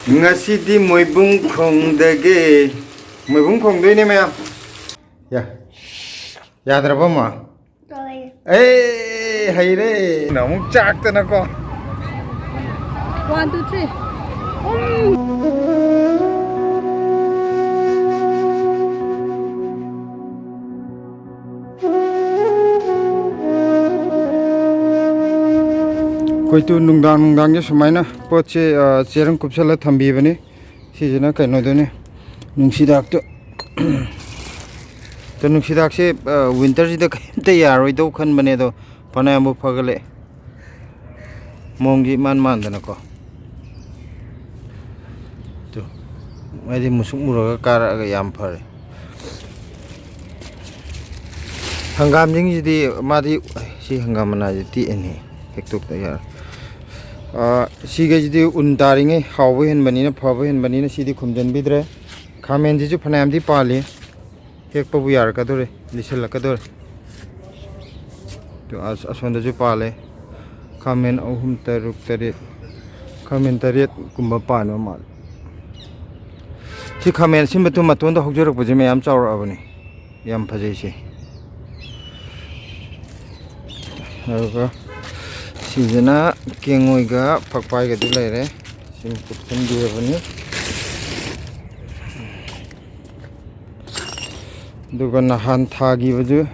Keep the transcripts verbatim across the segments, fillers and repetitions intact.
ꯉꯁꯤꯗꯤ ꯃꯣꯏꯕꯨꯡ ꯈꯣꯡꯗꯒꯦ꯫ ꯃꯣꯏꯕꯨꯡ ꯈꯣꯡꯗꯣꯏꯅꯦ ꯃꯌꯥꯝ꯫ ꯌꯥ-, ꯌꯥꯗ꯭ꯔꯕ ꯑꯃ? ꯇꯧꯔꯦ꯫ ꯑꯦ, ꯍꯩꯔꯦ꯫ ꯑꯃꯨꯛ ꯆꯥꯛꯇꯅꯀꯣ꯫ One, two, three. ꯑꯩꯈꯣꯏ ꯇꯨ ꯅꯨꯡꯗꯥꯡ ꯅꯨꯡꯗꯥꯡꯒꯤ ꯁꯨꯃꯥꯏꯅ ꯄꯣꯠꯁꯦ, ꯑ, ꯆꯦꯔꯪ ꯀꯨꯞꯁꯜꯂ ꯊꯝꯕꯤꯕꯅꯤ꯫ ꯁꯤꯁꯤꯅ ꯀꯩꯅꯣꯗꯨꯅꯤ, ꯅꯨꯡꯁꯤꯗꯥꯛꯇꯣ꯫ ꯑꯗꯣ ꯅꯨꯡꯁꯤꯗꯥꯛꯁꯦ, ꯑ, winterꯁꯤꯗ ꯀꯩꯝꯇ ꯌꯥꯔꯣꯏꯗꯧ ꯈꯟꯕꯅꯦ, ꯑꯗꯣ ꯐꯅꯌꯥꯝꯕꯨ ꯐꯒꯠꯂꯛꯑꯦ꯫ ꯃꯑꯣꯡꯁꯤ ꯏꯃꯥꯟ ꯃꯥꯟꯗꯅꯀꯣ꯫ ꯇꯨ, ꯃꯥꯗꯤ ꯃꯨꯁꯨꯛ ꯃꯨꯔꯒ ꯀꯥꯔꯛꯑꯒ ꯌꯥꯝ ꯐꯔꯦ꯫ ꯍꯪꯒꯥꯝꯁꯤꯡꯁꯤꯗꯤ ꯃꯥꯗꯤ, ꯁꯤ ꯍꯪꯒꯥꯝ ꯃꯅꯥꯁꯤ ꯇꯦꯛꯑꯅꯤ, ꯍꯦꯛꯇꯣꯛꯇ ꯌꯥꯔꯣꯏ꯫ ꯑ, ꯁꯤꯈꯩꯁꯤꯗꯤ ꯎꯟ ꯇꯥꯔꯤꯉꯩ ꯍꯥꯎꯕ ꯍꯦꯟꯕꯅꯤꯅ, ꯐꯕ ꯍꯦꯟꯕꯅꯤꯅ ꯁꯤꯗꯤ ꯈꯨꯝꯖꯤꯟꯕꯤꯗ꯭ꯔꯦ꯫ ꯈꯥꯃꯦꯟꯁꯤꯁꯨ ꯐꯅꯌꯥꯝꯗꯤ ꯄꯥꯜꯂꯤ, ꯍꯦꯛꯄꯕꯨ ꯌꯥꯔꯛꯀꯗꯧꯔꯦ, ꯂꯤꯁꯜꯂꯛꯀꯗꯧꯔꯦ꯫ ꯑꯗꯨ ꯑꯁ-, ꯑꯁꯣꯝꯗꯁꯨ ꯄꯥꯜꯂꯦ꯫ ꯈꯥꯃꯦꯟ ꯑꯍꯨꯝ, ꯇꯔꯨꯛ, ꯇꯔꯦꯠ, ꯈꯥꯃꯦꯟ ꯇꯔꯦꯠꯀꯨꯝꯕ ꯄꯥꯟꯕ ꯃꯥꯜꯂꯦ꯫ ꯁꯤ ꯈꯥꯃꯦꯟ ꯑꯁꯤꯟꯕꯗꯨ ꯃꯇꯣꯟꯗ ꯍꯧꯖꯔꯛꯄꯁꯦ ꯃꯌꯥꯝ ꯆꯥꯎꯔꯛꯑꯕꯅꯤ꯫ ꯌꯥꯝ ꯐꯖꯩ ꯁꯤ꯫ ꯑꯗꯨꯒ ꯁꯤꯁꯤꯅ ꯀꯦꯡꯉꯣꯏꯒ ꯐꯛꯄꯥꯏꯒꯗꯤ ꯂꯩꯔꯦ꯫ ꯁꯤꯃ ꯀꯨꯞꯁꯟꯕꯤꯔꯕꯅꯤ꯫ ꯑꯗꯨꯒ ꯅꯍꯥꯟ ꯊꯥꯈꯤꯕꯁꯨ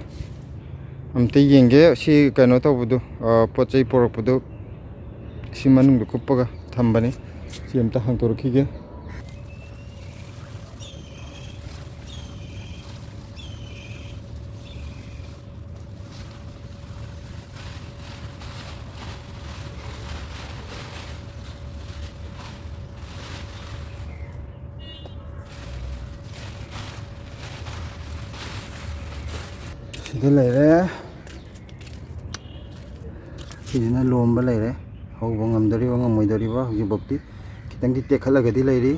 ꯑꯝꯇ ꯌꯦꯡꯒꯦ꯫ ꯁꯤ ꯀꯩꯅꯣ ꯇꯧꯕꯗꯣ, ꯑ, ꯄꯣꯠ ꯆꯩ ꯄꯣꯔꯛꯄꯗꯣ ꯁꯤ ꯃꯅꯨꯡꯗ ꯀꯨꯞꯄꯒ ꯊꯝꯕꯅꯤ꯫ ꯁꯤ ꯑꯝꯇ ꯍꯥꯡꯇꯣꯔꯛꯈꯤꯒꯦ꯫ ꯁꯤꯗ ꯂꯩꯔꯦ꯫ ꯁꯤꯁꯤꯅ ꯂꯣꯝꯕ ꯂꯩꯔꯦ꯫ ꯍꯧꯕ ꯉꯝꯗꯣꯔꯤꯕ ꯉꯝꯃꯣꯏꯗꯣꯔꯤꯕ ꯍꯧꯖꯤꯛꯐꯥꯎꯗꯤ ꯈꯤꯇꯪꯗꯤ ꯇꯦꯛꯈꯠꯂꯒꯗꯤ ꯂꯩꯔꯤ꯫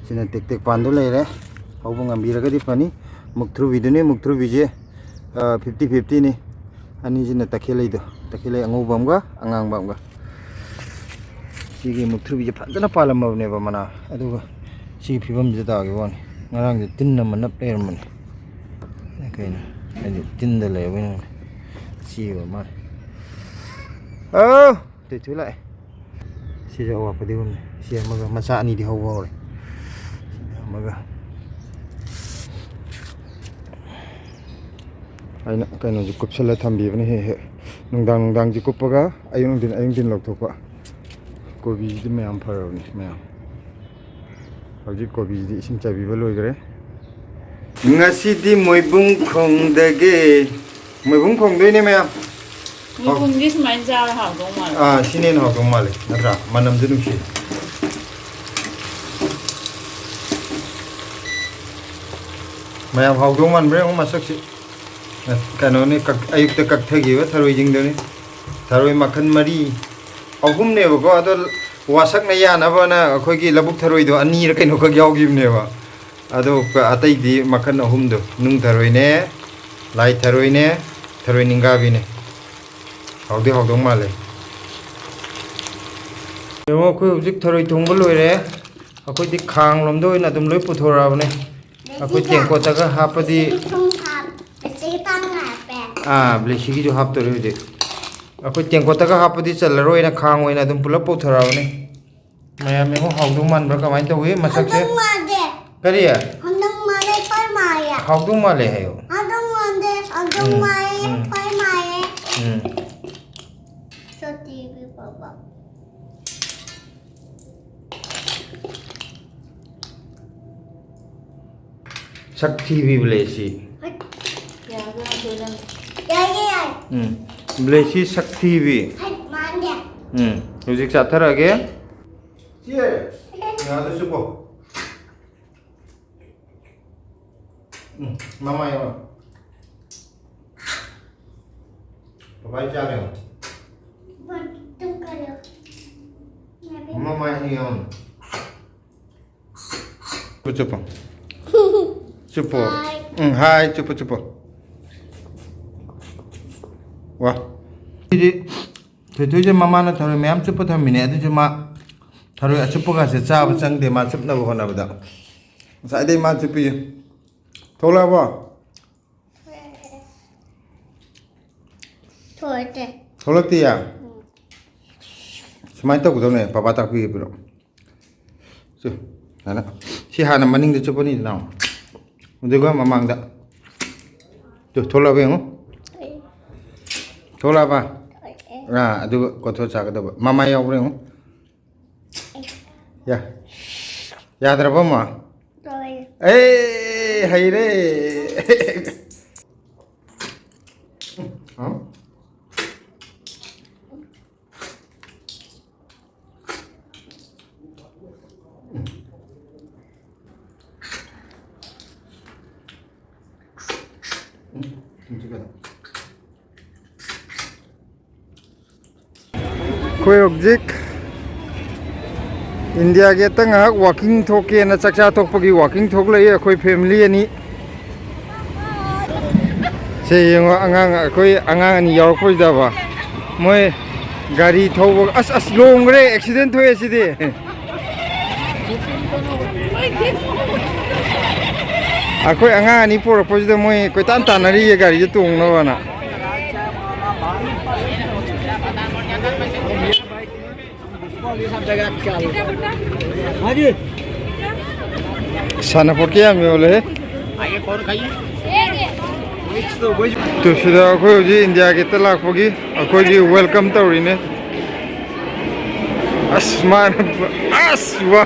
ꯁꯤꯅ ꯇꯦꯛ ꯇꯦꯛ ꯄꯥꯟꯗꯨ ꯂꯩꯔꯦ꯫ ꯍꯧꯕ ꯉꯝꯕꯤꯔꯒꯗꯤ ꯐꯅꯤ꯫ ꯃꯨꯛꯊ꯭ꯔꯨꯕꯤꯗꯨꯅꯤ, ꯃꯨꯛꯊ꯭ꯔꯨꯕꯤꯁꯦ, ꯑ, fifty fiftyꯅꯤ꯫ ꯑꯅꯤꯁꯤꯅ ꯇꯈꯦꯜꯂꯩꯗꯣ, ꯇꯈꯦꯜꯂꯩ ꯑꯉꯧꯕ ꯑꯃꯒ ꯑꯉꯥꯡꯕ ꯑꯃꯒ꯫ ꯁꯤꯒꯤ ꯃꯨꯛꯊ꯭ꯔꯨꯕꯤꯁꯦ ꯐꯖꯅ ꯄꯥꯜꯂꯝꯃꯕꯅꯦꯕ ꯃꯅꯥ, ꯑꯗꯨꯒ ꯁꯤꯒꯤ ꯐꯤꯕꯝꯁꯤꯗ ꯇꯥꯈꯤꯕ ꯋꯥꯅꯤ꯫ ꯉꯔꯥꯡꯁꯦ ꯇꯤꯟ ꯑꯃ ꯅꯞ ꯂꯩꯔꯝꯕꯅꯦ꯫ ꯀꯩꯅꯣ ꯍꯥꯏꯗꯤ ꯇꯤꯟꯗ ꯂꯩꯔꯕꯅꯤꯅ ꯁꯤꯕ ꯃꯥꯜꯂꯦ꯫ ꯑꯧ! ꯇꯨꯏ ꯊꯨꯏ ꯂꯥꯛꯑꯦ꯫ ꯁꯤꯁꯨ ꯑꯋꯥ ꯐꯗꯤꯒꯣꯝꯅꯤ꯫ ꯁꯤ ꯑꯃꯒ ꯃꯆꯥ ꯑꯅꯤꯗꯤ ꯍꯧꯕ ꯍꯧꯔꯦ꯫ ꯁꯤꯗ ꯑꯃꯒ꯫ ꯑꯩꯅ ꯀꯩꯅꯣꯁꯦ ꯀꯨꯞꯁꯜꯂ ꯊꯝꯕꯤꯕꯅꯦ ꯍꯦꯛ ꯍꯦꯛ꯫ ꯅꯨꯡꯗꯥꯡ ꯅꯨꯡꯗꯥꯡꯁꯦ ꯀꯨꯞꯄꯒ ꯑꯌꯨꯛ ꯅꯨꯡꯊꯤꯟ ꯑꯌꯨꯛ ꯅꯨꯡꯊꯤꯟ ꯂꯧꯊꯣꯛꯄ꯫ ꯀꯣꯕꯤꯁꯤꯗꯤ ꯃꯌꯥꯝ ꯐꯔꯕꯅꯤ ꯃꯌꯥꯝ꯫ ꯍꯧꯖꯤꯛ ꯀꯣꯕꯤꯁꯤꯗꯤ ꯏꯁꯤꯡ ꯆꯥꯏꯕꯤꯕ ꯂꯣꯏꯈ꯭ꯔꯦ꯫ ꯉꯁꯤꯗꯤ ꯃꯣꯏꯕꯨꯡ ꯈꯣꯡꯗꯒꯦ꯫ ꯃꯣꯏꯕꯨꯡ ꯈꯣꯡꯗꯣꯏꯅꯦ ꯃꯌꯥꯝ꯫ ꯃꯣꯏꯕꯨꯡꯗꯤ ꯁꯨꯃꯥꯏꯅ ꯆꯥꯔ ꯍꯥꯎꯗꯧ ꯃꯥꯜꯂꯦ꯫ ꯑꯥ, ꯁꯤꯅ ꯍꯦꯟꯅ ꯍꯥꯎꯗꯧ ꯃꯥꯜꯂꯦ, ꯅꯠꯇ꯭ꯔꯥ? ꯃꯅꯝꯁꯨ ꯅꯨꯡꯁꯤ꯫ ꯃꯌꯥꯝ ꯍꯥꯎꯗꯧ ꯃꯥꯟꯕ꯭ꯔꯥ ꯌꯦꯡꯉꯨ ꯃꯁꯛꯁꯤ꯫ ꯀꯩꯅꯣꯅꯤ, ꯀꯛ-, ꯑꯌꯨꯛꯇ ꯀꯛꯊꯈꯤꯕ ꯊꯔꯣꯏꯁꯤꯡꯗꯨꯅꯤ꯫ ꯊꯔꯣꯏ ꯃꯈꯜ ꯃꯔꯤ, ꯑꯍꯨꯝꯅꯦꯕꯀꯣ, ꯑꯗꯣ ꯋꯥꯁꯛꯅ ꯌꯥꯅꯕꯅ ꯑꯩꯈꯣꯏꯒꯤ ꯂꯧꯕꯨꯛ ꯊꯔꯣꯏꯗꯣ ꯑꯅꯤꯔ ꯀꯩꯅꯣꯈꯛ ꯌꯥꯎꯈꯤꯕꯅꯦꯕ꯫ ꯑꯗꯣ ꯀ-, ꯑꯇꯩꯗꯤ ꯃꯈꯜ ꯑꯍꯨꯝꯗꯣ, ꯅꯨꯡ ꯊꯔꯣꯏꯅꯦ, ꯂꯥꯏ ꯊꯔꯣꯏꯅꯦ, ꯊꯔꯣꯏ ꯅꯤꯡꯒꯥꯕꯤꯅꯦ꯫ ꯍꯥꯎꯗꯤ ꯍꯥꯎꯗꯧ ꯃꯥꯜꯂꯦ꯫ ꯌꯦꯡꯉꯣ, ꯑꯩꯈꯣꯏ ꯍꯧꯖꯤꯛ ꯊꯔꯣꯏ ꯊꯣꯡꯕ ꯂꯣꯏꯔꯦ꯫ ꯑꯩꯈꯣꯏꯗꯤ ꯈꯥꯡ ꯂꯣꯝꯗ ꯑꯣꯏꯅ ꯑꯗꯨꯝ ꯂꯣꯏ ꯄꯨꯊꯣꯔꯛꯑꯕꯅꯦ꯫ ꯑꯩꯈꯣꯏ ꯇꯦꯡꯀꯣꯠꯇꯒ ꯍꯥꯞꯄꯗꯤ ꯕ꯭ꯂꯦꯁꯤꯒꯤ ꯊꯨꯝ ꯍꯥꯞ-, ꯕ꯭ꯂꯦꯁꯤꯒꯤ ꯊꯥꯡ ꯍꯥꯞꯄꯦ꯫ ꯑꯥ, ꯕ꯭ꯂꯦꯁꯤꯒꯤꯁꯨ ꯍꯥꯞꯇꯣꯔꯦ ꯍꯧꯖꯤꯛ꯫ ꯑꯩꯈꯣꯏ ꯇꯦꯡꯀꯣꯠꯇꯒ ꯍꯥꯞꯄꯗꯤ ꯆꯜꯂꯔꯣꯏꯅ ꯈꯥꯡ ꯑꯣꯏꯅ ꯑꯗꯨꯝ ꯄꯨꯂꯞ ꯄꯨꯊꯣꯔꯛꯑꯕꯅꯦ꯫ ꯃꯌꯥꯝ ꯌꯦꯡꯉꯣ, ꯍꯥꯎꯗꯧ ꯃꯥꯟꯕ꯭ꯔꯥ? ꯀꯃꯥꯏꯅ ꯇꯧꯏ ꯃꯁꯛꯁꯦ? ꯍꯥꯎꯗꯧ ꯃꯥꯟꯗꯦ꯫ ꯀꯔꯤ? ꯍꯥꯎꯗꯧ ꯃꯥꯜꯂꯦ, ꯈꯣꯏ ꯃꯥꯜꯂꯦ꯫ ꯍꯥꯎꯗꯧ ꯃꯥꯜꯂꯦ ꯍꯥꯏꯌꯣ꯫ ꯍꯥꯎꯗꯧ ꯃꯥꯟꯗꯦ, ꯍꯥꯎꯗꯧ ꯎꯝ, ꯃꯥꯜꯂꯦ, ꯎꯝ꯫ ꯈꯣꯏ ꯃꯥꯜꯂꯦ꯫ ꯎꯝ꯫ ꯁꯛ ꯊꯤꯕꯤ ꯄꯥꯄꯥ꯫ ꯁꯛ ꯊꯤꯕꯤ ꯕ꯭ꯂꯦꯁꯤ꯫ ꯍꯣꯏ꯫ ꯌꯥꯕ꯭ꯔꯥ ꯑꯗꯨ ꯅꯪ? ꯌꯥꯏꯌꯦ, ꯌꯥꯏ꯫ ꯎꯝ꯫ ꯕ꯭ꯂꯦꯁꯤ ꯁꯛ ꯊꯤꯕꯤ꯫ ꯍꯣꯏ, ꯃꯥꯟꯗꯦ꯫ ꯎꯝ꯫ ꯍꯧꯖꯤꯛ ꯆꯥꯊꯔꯛꯑꯒꯦ꯫ ꯆꯦ, ꯉꯥꯗꯨ ꯆꯨꯞꯄꯣ꯫ ꯎꯝ, ꯃꯃꯥꯏ ꯑꯃ꯫ ꯄꯄꯥꯏ ꯆꯥꯔꯦ꯫ ꯃꯃꯥꯏ ꯑꯅꯤ ꯑꯃ꯫ ꯆꯨꯞꯄꯣ, ꯆꯨꯞꯄꯣ꯫ ꯆꯨꯞꯄꯣ꯫ ꯍꯥꯏ꯫ ꯎꯝ, ꯍꯥꯏ, ꯆꯨꯞꯄꯣ, ꯆꯨꯞꯄꯣ꯫ ꯋꯥ꯫ ꯁꯤꯗꯤ ꯊꯣꯏꯊꯣꯏꯁꯦ ꯃꯃꯥꯅ ꯊꯔꯣꯏ ꯃꯌꯥꯝ ꯆꯨꯞꯄ ꯊꯝꯃꯤꯅꯦ, ꯑꯗꯨꯁꯨ ꯃꯥ ꯊꯔꯣꯏ ꯑꯆꯨꯞꯄꯒꯁꯦ ꯆꯥꯕ ꯆꯪꯗꯦ ꯃꯥ ꯆꯨꯞꯅꯕ ꯍꯣꯠꯅꯕꯗ꯫ ꯉꯁꯥꯏꯗꯩ ꯃꯥ ꯆꯨꯞꯄꯤꯌꯦ꯫ ꯊꯣꯛꯂꯛꯑꯕꯣ? ꯊꯣꯛꯂꯛꯇꯦ꯫ ꯊꯣꯛꯂꯛꯇꯦꯌꯦ? ꯎꯝ꯫ ꯁꯨꯃꯥꯏꯅ ꯇꯧꯒꯗꯧꯅꯦ, ꯄꯄꯥ ꯇꯥꯛꯄꯤꯒꯦ, ꯄꯤꯔꯛꯑꯣ꯫ ꯁꯤ, ꯁꯨꯃꯥꯏꯅ꯫ ꯁꯤ ꯍꯥꯟꯅ ꯃꯅꯤꯡꯗ ꯆꯨꯞꯄꯅꯤꯗꯅ꯫ ꯑꯗꯨꯒ ꯃꯃꯥꯡꯗ꯫ ꯇꯨ, ꯊꯣꯛꯂꯛꯑꯕ ꯌꯦꯡꯉꯨ꯫ ꯊꯣꯛꯂꯛꯑꯦ꯫ ꯊꯣꯛꯂꯛꯑꯕ? ꯊꯣꯛꯂꯛꯑꯦ꯫ ꯑꯥ, ꯑꯗꯨꯒ ꯀꯣꯊꯣ ꯆꯥꯒꯗꯕ꯫ ꯃꯃꯥꯏ ꯌꯥꯎꯕ꯭ꯔꯥ ꯌꯦꯡꯉꯨ꯫ ꯌꯥ-, ꯌꯥꯗ꯭ꯔꯕ ꯑꯃ? ꯂꯣꯏꯔꯦ꯫ ꯑꯦ, ꯍꯩꯔꯦ꯫ ꯍꯥ? ꯑꯩꯈꯣꯏ ꯍꯧꯖꯤꯛ ꯏꯟꯗꯤꯌꯥ ꯒꯦꯠꯇ ꯉꯥꯏꯍꯥꯛ ꯋꯥꯀꯤꯡ ꯊꯣꯛꯀꯦꯅ, ꯆꯥꯛꯆꯥ ꯇꯣꯛꯄꯒꯤ ꯋꯥꯀꯤꯡ ꯊꯣꯛꯂꯛꯏ ꯑꯩꯈꯣꯏ ꯐꯦꯃꯤꯂꯤ ꯑꯅꯤ꯫ ꯁꯦ ꯌꯦꯡꯉꯣ, ꯑꯉꯥꯡ, ꯑꯩꯈꯣꯏ ꯑꯉꯥꯡ ꯑꯅꯤ ꯌꯥꯎꯔꯛꯄꯁꯤꯗꯕ꯫ ꯃꯣꯏ ꯒꯥꯔꯤ ꯊꯧꯕ, ꯑꯁ, ꯑꯁ, ꯂꯣꯡꯈ꯭ꯔꯦ, ꯑꯦꯛꯁꯤꯗꯦꯟ ꯊꯣꯛꯑꯦ ꯁꯤꯗꯤ꯫ ꯑꯩꯈꯣꯏ ꯑꯉꯥꯡ ꯑꯅꯤ ꯄꯣꯔꯛꯄꯁꯤꯗ ꯃꯣꯏ ꯀꯣꯏꯇꯥꯟ ꯇꯥꯟꯅꯔꯤꯌꯦ ꯒꯥꯔꯤꯁꯦ ꯇꯣꯡꯅꯕꯅ꯫ ꯁꯥꯟꯅꯄꯣꯠꯀ ꯌꯥꯝ ꯌꯣꯜꯂꯦꯍꯦ꯫ ꯇꯨ, ꯁꯤꯗ ꯑꯩꯈꯣꯏ ꯍꯧꯖꯤꯛ ꯏꯟꯗꯤꯌꯥ ꯒꯦꯠꯇ ꯂꯥꯛꯄꯒꯤ ꯑꯩꯈꯣꯏꯒꯤ ꯋꯦꯜꯀꯝ ꯇꯧꯔꯤꯅꯦ꯫ ꯑꯁ, ꯃꯥꯅ, ꯑꯁ, ꯋꯥ꯫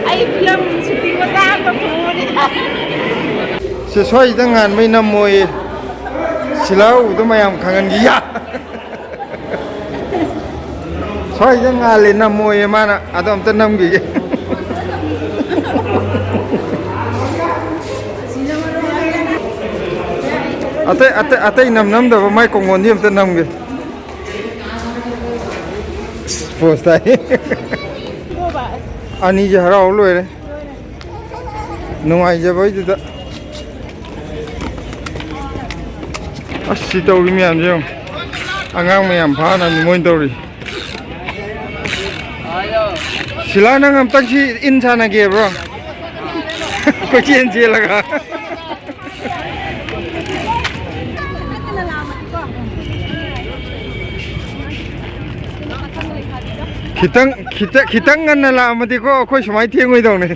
ꯑꯩ ꯐꯤꯂꯝ ꯁꯨꯇꯤꯡ ꯃꯆꯥ ꯑꯃ ꯇꯧꯊꯣꯛꯎꯕꯅꯤꯗ꯫ ꯁꯦ, ꯁ꯭ꯋꯥꯏꯁꯤꯗ ꯉꯥꯟꯕꯩ ꯅꯝꯃꯣꯌꯦ꯫ ꯁꯤꯂꯥ ꯎꯕꯗꯣ ꯃꯌꯥꯝ ꯈꯪꯍꯟꯈꯤ꯫ ꯌꯥ! ꯁ꯭ꯋꯥꯏꯁꯤꯗ ꯉꯥꯜꯂꯦ ꯅꯝꯃꯣꯌꯦ ꯃꯥꯅ꯫ ꯑꯗꯣ ꯑꯝꯇ ꯅꯝꯈꯤꯒꯦ꯫ ꯑꯇꯩ, ꯑꯇꯩ, ꯑꯇꯩ ꯅꯝ ꯅꯝꯗꯕ ꯃꯥꯏ ꯀꯣꯡꯒꯣꯟꯗꯤ ꯑꯝꯇ ꯅꯝꯒꯦ꯫ ꯄꯣꯁ ꯇꯥꯏ꯫ ꯑꯅꯤꯁꯦ ꯍꯔꯥꯎ ꯂꯣꯏꯔꯦ꯫ ꯅꯨꯡꯉꯥꯏꯖꯕꯩꯗꯨꯗ꯫ ꯑꯁ, ꯁꯤ ꯇꯧꯔꯤ ꯃꯌꯥꯝꯁꯦ ꯌꯦꯡꯉꯣ꯫ ꯑꯉꯥꯡ ꯃꯌꯥꯝ ꯐꯥꯅꯕꯅꯤ ꯃꯣꯏꯅ ꯇꯧꯔꯤ꯫ ꯁꯤꯂꯥ, ꯅꯪ ꯑꯝꯇꯪ ꯁꯤ ꯏꯟ ꯁꯥꯟꯅꯒꯦꯕ꯭ꯔꯣ? ꯀꯣꯏꯆꯦꯟ ꯆꯦꯜꯂꯒ꯫ ꯈꯤꯇꯪ, ꯈꯤꯇꯪ, ꯈꯤꯇꯪ ꯉꯟꯅ ꯂꯥꯛꯑꯝꯃꯗꯤꯀꯣ, ꯑꯩꯈꯣꯏ ꯁꯨꯃꯥꯏꯅ ꯊꯦꯡꯉꯣꯏꯗꯧꯅꯦ꯫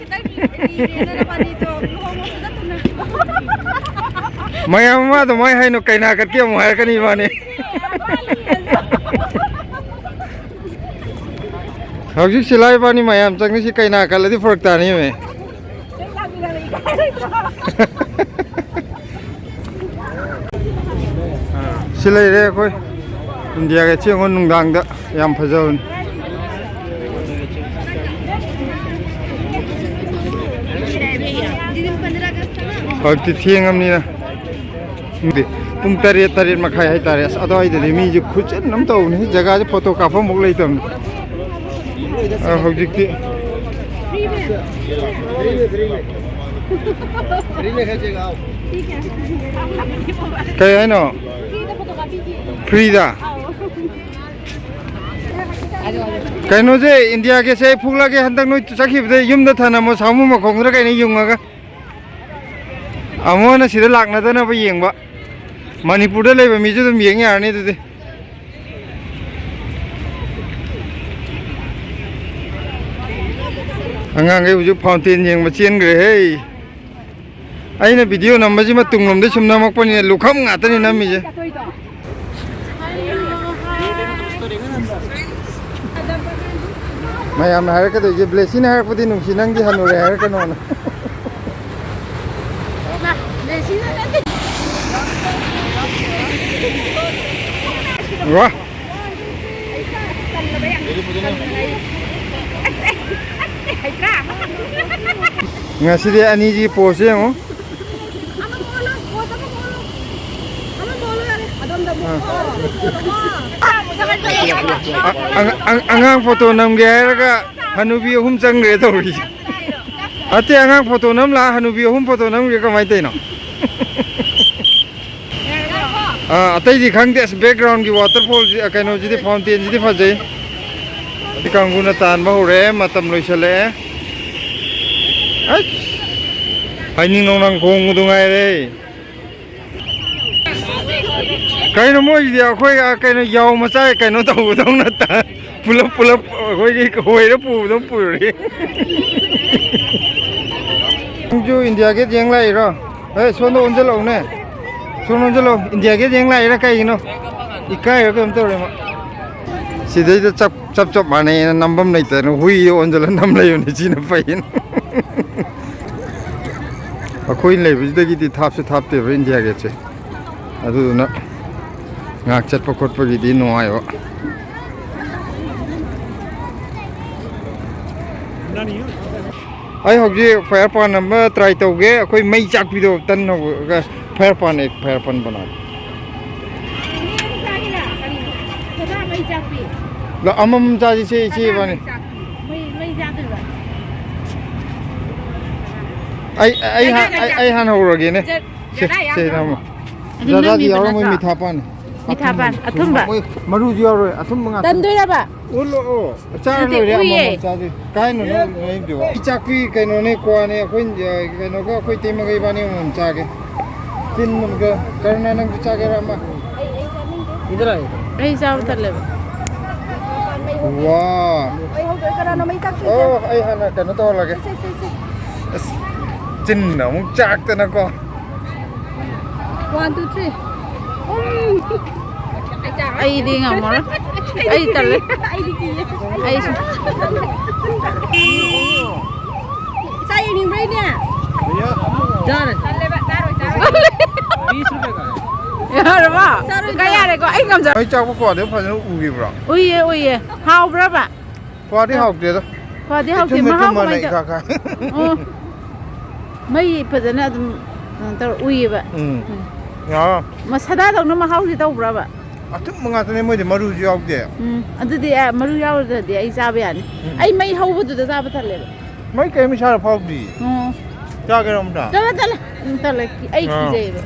ꯃꯌꯥꯝ ꯑꯃ ꯑꯗꯨꯃꯥꯏꯅ ꯍꯥꯏꯅꯣ, ꯀꯩꯅꯥ ꯀꯠꯀꯦ ꯑꯃꯨꯛ ꯍꯥꯏꯔꯛꯀꯅꯤ ꯏꯕꯥꯅꯤ꯫ ꯍꯧꯖꯤꯛ ꯁꯤꯂꯥ ꯏꯕꯥꯅꯤ ꯃꯌꯥꯝ ꯆꯪꯉꯤꯁꯤ ꯀꯩꯅꯥ ꯀꯠꯂꯗꯤ ꯐꯔꯛ ꯇꯥꯅꯤꯃꯦ꯫ ꯁꯤ ꯂꯩꯔꯦ ꯑꯩꯈꯣꯏ ꯏꯟꯗꯤꯌꯥ ꯒꯦꯠꯁꯦ ꯌꯦꯡꯉꯣ, ꯅꯨꯡꯗꯥꯡꯗ ꯌꯥꯝ ꯐꯖꯕꯅꯤ꯫ ꯍꯧꯖꯤꯛꯇꯤ ꯊꯦꯡꯉꯕꯅꯤꯅ꯫ ꯈꯪꯗꯦ, ꯄꯨꯡ ꯇꯔꯦꯠ, ꯇꯔꯦꯠ ꯃꯈꯥꯏ ꯍꯥꯏꯇꯥꯔꯦ꯫ ꯑꯁ, ꯑꯗꯨꯋꯥꯏꯗꯗꯤ ꯃꯤꯁꯦ ꯈꯨꯆꯤꯟ ꯑꯃ ꯇꯧꯕꯅꯤ꯫ ꯖꯒꯥꯁꯦ ꯐꯣꯇꯣ ꯀꯥꯞꯐꯝꯐꯥꯎ ꯂꯩꯇꯕꯅꯤ꯫ ꯑ, ꯍꯧꯖꯤꯛꯇꯤ ꯀꯩ ꯍꯥꯏꯅꯣ? ꯐ꯭ꯔꯤꯗ? ꯀꯩꯅꯣꯁꯦ, ꯏꯟꯗꯤꯌꯥ ꯒꯦꯠꯁꯦ ꯑꯩ ꯐꯨꯛꯂꯒꯦ꯫ ꯍꯟꯗꯛ ꯅꯣꯏ ꯆꯠꯈꯤꯕꯗ ꯌꯨꯝꯗ ꯊꯅꯝꯃꯣ, ꯁꯥꯃꯨ ꯃꯈꯣꯡꯗꯨꯔ ꯀꯩꯅꯣ ꯌꯨꯡꯉꯒ꯫ ꯑꯃꯨꯛ ꯍꯟꯅ ꯁꯤꯗ ꯂꯥꯛꯅꯗꯅꯕ ꯌꯦꯡꯕ꯫ ꯃꯅꯤꯄꯨꯔꯗ ꯂꯩꯕ ꯃꯤꯁꯨ ꯑꯗꯨꯝ ꯌꯦꯡ ꯌꯥꯔꯅꯤ ꯑꯗꯨꯗꯤ꯫ ꯑꯉꯥꯡꯈꯩ ꯍꯧꯖꯤꯛ ꯐꯥꯎꯟꯇꯦꯟ ꯌꯦꯡꯕ ꯆꯦꯟꯈ꯭ꯔꯦꯍꯦ꯫ ꯑꯩꯅ ꯚꯤꯗꯤꯑꯣ ꯅꯝꯕꯁꯤꯃ ꯇꯨꯡꯂꯣꯝꯗꯩ ꯁꯨꯝ ꯅꯝꯃꯛꯄꯅꯤꯅ ꯂꯨꯈꯝ ꯉꯥꯛꯇꯅꯤ ꯅꯝꯃꯤꯁꯦ꯫ ꯃꯌꯥꯝꯅ ꯍꯥꯏꯔꯛꯀꯗꯣꯏꯁꯦ, "ꯕ꯭ꯂꯦꯁꯤꯅ ꯍꯥꯏꯔꯛꯄꯗꯤ ꯅꯨꯡꯁꯤ, ꯅꯪꯗꯤ ꯍꯟꯅꯨꯔꯦ" ꯍꯥꯏꯔꯛꯀꯅꯣꯅ꯫ ꯋꯥ꯫ ꯉꯁꯤꯗꯤ ꯑꯅꯤꯁꯤ ꯄꯣꯁꯁꯦ ꯌꯦꯡꯉꯣ꯫ ꯑ-, ꯑ-, ꯑꯉꯥꯡ ꯐꯣꯇꯣ ꯅꯝꯒꯦ ꯍꯥꯏꯔꯒ ꯍꯅꯨꯕꯤ ꯑꯍꯨꯝ ꯆꯪꯈ꯭ꯔꯦ ꯇꯧꯔꯤꯁꯦ꯫ ꯑꯇꯩ ꯑꯉꯥꯡ ꯐꯣꯇꯣ ꯅꯝ ꯂꯥꯛ, ꯍꯅꯨꯕꯤ ꯑꯍꯨꯝ ꯐꯣꯇꯣ ꯅꯝꯒꯦ ꯀꯃꯥꯏꯅ ꯇꯧꯔꯤꯅꯣ? ꯑꯥ, ꯑꯇꯩꯗꯤ ꯈꯪꯗꯦ꯫ ꯑꯁ, ꯕꯦꯛꯒ꯭ꯔꯥꯎꯟꯒꯤ ꯋꯥꯇꯔꯐꯣꯜꯁꯤ, ꯑ, ꯀꯩꯅꯣꯁꯤꯗꯤ, ꯐꯥꯎꯟꯇꯦꯟꯁꯤꯗꯤ ꯐꯖꯩ꯫ ꯁꯤ ꯀꯥꯡꯕꯨꯅ ꯇꯥꯟꯕ ꯍꯧꯔꯦ, ꯃꯇꯝ ꯂꯣꯏꯁꯜꯂꯛꯑꯦ꯫ ꯑꯁ, ꯍꯥꯏꯅꯤꯡ ꯅꯣꯡꯅꯥꯡ ꯈꯣꯡꯕꯗꯨ ꯉꯥꯏꯔꯦ꯫ ꯀꯩꯅꯣ ꯃꯣꯏꯁꯤꯗꯤ ꯑꯩꯈꯣꯏ, ꯑ, ꯀꯩꯅꯣ ꯌꯥꯎ ꯃꯆꯥ ꯀꯩꯅꯣ ꯇꯧꯕꯗꯧꯅ ꯇ-, ꯄꯨꯂꯞ ꯄꯨꯂꯞ ꯑꯩꯈꯣꯏꯒꯤ ꯍꯣꯏꯔ ꯄꯨꯕꯗꯧ ꯄꯨꯔꯤ꯫ ꯅꯪꯁꯨ ꯏꯟꯗꯤꯌꯥ ꯒꯦꯠ ꯌꯦꯡ ꯂꯥꯛꯏꯔꯣ? ꯑꯦ, ꯁꯣꯝꯗ ꯑꯣꯟꯁꯤꯜꯂꯛꯎꯅꯦ꯫ ꯁꯣꯝꯗ ꯑꯣꯟꯁꯤꯜꯂꯛꯑꯣ꯫ ꯏꯟꯗꯤꯌꯥ ꯒꯦꯠ ꯌꯦꯡ ꯂꯥꯛꯏꯔꯥ ꯀꯩꯒꯤꯅꯣ? ꯏꯀꯥꯏꯔ ꯀꯩꯅꯣꯝ ꯇꯧꯔꯦ ꯃꯥ꯫ ꯁꯤꯗꯩꯗ ꯆꯞ, ꯆꯞ ꯆꯞ ꯃꯥꯟꯅꯩꯅ ꯅꯝꯐꯝ ꯂꯩꯇꯗꯅ ꯍꯨꯏꯗ ꯑꯣꯟꯁꯤꯜꯂ ꯅꯝ ꯂꯩꯕꯅꯤ꯫ ꯁꯤꯅ ꯐꯩꯅ꯫ ꯑꯩꯈꯣꯏ ꯂꯩꯕꯁꯤꯗꯒꯤꯗꯤ ꯊꯥꯞꯁꯨ ꯊꯥꯞꯇꯦꯕ ꯏꯟꯗꯤꯌꯥ ꯒꯦꯠꯁꯦ꯫ ꯑꯗꯨꯗꯨꯅ ꯉꯥꯏꯍꯥꯛ ꯆꯠꯄ ꯈꯣꯠꯄꯒꯤꯗꯤ ꯅꯨꯡꯉꯥꯏꯕ꯫ ꯑꯩ ꯍꯧꯖꯤꯛ ꯐꯥꯌꯔ ꯄꯥꯟ ꯑꯃ ꯇ꯭ꯔꯥꯏ ꯇꯧꯒꯦ꯫ ꯑꯩꯈꯣꯏ ꯃꯩ ꯆꯥꯛꯄꯤꯗꯣ ꯇꯟ ꯍꯧꯔꯒ ꯐꯥꯌꯔ ꯄꯥꯟ, ꯑꯦꯛ ꯐꯥꯌꯔ ꯄꯥꯟ ꯕꯅꯥ꯫ ꯁꯗꯥ ꯃꯩ ꯆꯥꯛꯄꯤ꯫ ꯂ-, ꯑꯃꯃꯝ ꯆꯥꯁꯤ ꯁꯦ, ꯏꯆꯦ ꯁꯗꯥ ꯏꯕꯥꯅꯤ꯫ ꯃꯩ ꯆꯥꯛꯄꯤ꯫ ꯃꯩ, ꯃꯩ ꯆꯥꯗꯣꯏꯕ꯫ ꯑꯩ, ꯑꯩ ꯍꯥꯟ-, ꯑꯩ, ꯑꯩ ꯍꯥꯟꯅ ꯍꯧꯔꯒꯦꯅꯦ꯫ ꯖ-, ꯁꯦ, ꯖꯗꯥ ꯁꯦ, ꯌꯥꯎꯗ꯭ꯔꯣ? ꯅꯝꯃꯣ꯫ ꯑꯗꯨ ꯅꯝꯃꯤꯕ ꯅꯠꯇ꯭ꯔꯣ? ꯃꯤꯊꯥ ꯄꯥꯟꯅꯤ꯫ ꯃꯤꯊꯥ ꯄꯥꯟ, ꯑꯊꯨꯝꯕ꯫ ꯑꯊꯨꯝꯕ꯫ ꯃꯣꯏ ꯃꯔꯨꯁꯨ ꯌꯥꯎꯔꯣꯏ, ꯑꯊꯨꯝꯕ ꯉꯥꯛꯇꯅꯤ꯫ ꯇꯟꯗꯣꯏꯔꯕ? ꯑꯣꯜꯂꯛꯑꯣ꯫ ꯆꯥꯔ ꯅꯠꯇꯦ, ꯂꯣꯏꯔꯦ, ꯎꯏꯌꯦ꯫ ꯑꯃꯃꯝ ꯆꯥꯗꯣꯏ꯫ ꯀꯥꯏꯅꯣ ꯅꯪ ꯂꯩꯗꯨꯕꯣ? ꯆꯥꯛꯄꯤ ꯀꯩꯅꯣꯅꯦ, ꯀ꯭ꯋꯥꯅꯦ, ꯑꯩꯈꯣꯏ, ꯑ, ꯀꯩꯅꯣꯒ ꯑꯩꯈꯣꯏ ꯇꯦꯝꯃꯒ ꯏꯕꯥꯅꯤ ꯑꯃꯃꯝ ꯆꯥꯒꯦ꯫ ꯇꯤꯟ ꯑꯃꯒ꯫ ꯀꯔꯨꯅꯥ, ꯅꯪꯁꯨ ꯆꯥꯒꯦꯔꯥ ꯑꯃ? ꯑꯩ, ꯑꯩ ꯆꯥꯅꯤꯡꯗꯦ꯫ ꯏꯗꯔ ꯑꯩ꯫ ꯑꯩ ꯆꯥꯕ ꯇꯜꯂꯦꯕ꯫ ꯋꯥ꯫ ꯑꯩ ꯍꯧꯗꯣꯏ, ꯀꯅꯥꯅꯣ ꯃꯩ ꯆꯥꯛꯇꯣꯏꯁꯦ? ꯑꯣ, ꯑꯩ ꯍꯥꯟꯅ ꯀꯩꯅꯣ ꯇꯧꯍꯜꯂꯒꯦ꯫ ꯁꯦ, ꯁꯦ, ꯁꯦ꯫ ꯑꯁ, ꯆꯤꯟꯅ ꯑꯃꯨꯛ ꯆꯥꯛꯇꯅꯀꯣ꯫ One, two, three. ꯎꯝ꯫ ꯑꯩꯗꯤ ꯉꯝꯃꯔꯣꯏ꯫ ꯑꯩ ꯇꯜꯂꯦ꯫ ꯑꯩꯗꯤ ꯀꯤꯌꯦ꯫ ꯑꯩꯁꯨ꯫ ꯏꯆꯥ ꯌꯦꯡꯅꯤꯡꯕ꯭ꯔꯥ ꯏꯅꯦ? ꯌꯥꯔꯦ꯫ ꯇꯜꯂꯦꯕ, ꯆꯥꯔꯣꯏ, ꯆꯥꯔꯣꯏ꯫ ꯌꯥꯔꯕꯣ? ꯆꯥꯔꯣꯏ, ꯀꯀꯥ, ꯆꯥꯔꯣꯏ꯫ ꯌꯥꯔꯦꯀꯣ, ꯑꯩ ꯉꯝꯖꯔꯦ꯫ ꯃꯩ ꯆꯥꯛꯄ ꯀꯣꯟꯗ ꯐꯖꯅ ꯎꯈꯤꯕ꯭ꯔꯣ? ꯎꯏꯌꯦ, ꯎꯏꯌꯦ꯫ ꯍꯥꯎꯕ꯭ꯔꯕ? ꯀ꯭ꯋꯥꯗꯤ ꯍꯥꯎꯇꯦꯗ꯫ ꯀ꯭ꯋꯥꯗꯤ ꯍꯥꯎꯇꯦ, ꯏꯊꯨꯝ ꯃꯍꯥꯎ ꯏꯊꯨꯝ ꯃꯅ ꯀꯃꯥꯏ ꯇꯧ-, ꯏꯀꯥ ꯀꯥꯏ꯫ ꯑꯣ꯫ ꯃꯩ ꯐꯖꯅ ꯑꯗꯨꯝ, ꯀꯩꯅꯣ ꯇꯧꯔ ꯎꯏꯌꯦꯕ꯫ ꯎꯝ꯫ ꯎꯝ꯫ ꯌꯥ꯫ ꯃ-, ꯁꯗꯥꯗꯧꯅ ꯃꯍꯥꯎꯗꯤ ꯇꯧꯕ꯭ꯔꯕ? ꯑꯊꯨꯝꯕ ꯉꯥꯛꯇꯅꯦ, ꯃꯣꯏꯗꯤ ꯃꯔꯨꯁꯨ ꯌꯥꯎꯗꯦ꯫ ꯎꯝ, ꯑꯗꯨꯗꯤ, ꯑ, ꯃꯔꯨ ꯌꯥꯎꯗ꯭ꯔꯗꯤ ꯑꯩ ꯆꯥꯕ ꯌꯥꯅꯤ꯫ ꯎꯝ꯫ ꯑꯩ ꯃꯩ ꯍꯧꯕꯗꯨꯗ ꯆꯥꯕ ꯇꯜꯂꯦꯕ꯫ ꯃꯩ ꯀꯔꯤꯝ ꯏꯁꯥꯗ ꯐꯥꯎꯗꯦ꯫ ꯑꯣ꯫ ꯆꯥꯒꯦꯔꯣ ꯑꯝꯇ? ꯇꯜꯂꯦ, ꯇꯜꯂꯦ꯫ ꯎꯝ, ꯇꯜꯂꯦ꯫ ꯑꯩ ꯑꯥ꯫ ꯀꯤꯖꯩꯌꯦꯕ꯫